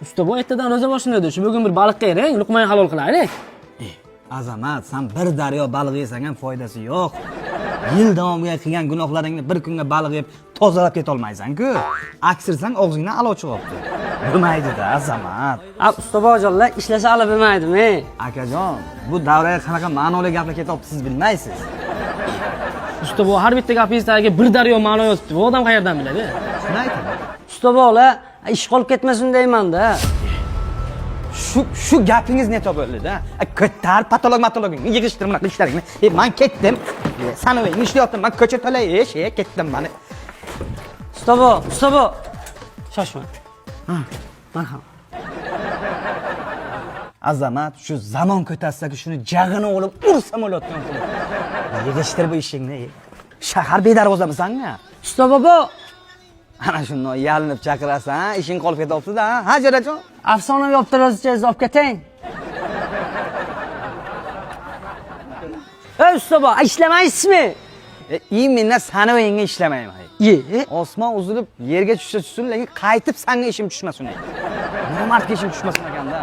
Usta bu ertadan ro'za boshlanadi. Shu bugun bir baliqqa ering, luqmani halol qilaylik. Azamat, san bir daryo baliq yesang ham foydasi yo'q. Yil davomida qilgan gunohlaringni bir kunga baliq yeb tozalab ketolmaysan-ku. Aksirsang og'zingdan alo chiqyapti. Bo'lmaydi-da, Azamat. A ustabojonlar ishlasa olib bilmaydimi? Akajon, bu davraga qanaqa ma'noli gaplar ketyapti siz bilmaysiz. Usta bu har bitta gapingiz tagiga bir daryo ma'no yotibdi. Bu odam qayerdan biladi? Shuni aytaman. Ustabola ish qolib ketmasin deyman-da. Shu gapingiz ne bo'ldi-da? Ko'tar patolog matologingni yig'ishtir bunaqa ishlaringni. Man ketdim. Sanovingni ishlayaptim. Man ko'cha to'la ish, ketdim mana. Ustabo, ustabo. Shoshma. Marhamat. Azamat shu zamon ko'tasidagi shuni jag'ini olib ursam o'layotgan qilib. Yig'ishtir bu ishingni. Shahar bedarvozamisan-a? Usta bobo, Ana shundan yalinib chaqirasan, ishing qolib ketyapti-da, ha jo'rajon? Afsonaviy obdorozichangizni olib keting. Ey usta bobo, ishlamaysizmi? Именно sani o'yinga ishlamayman. Ye. Osmon uzilib yerga tushsa tushsin, lekin qaytib sanga ishim tushmasin. Nomardga ishim tushmasin ekanda.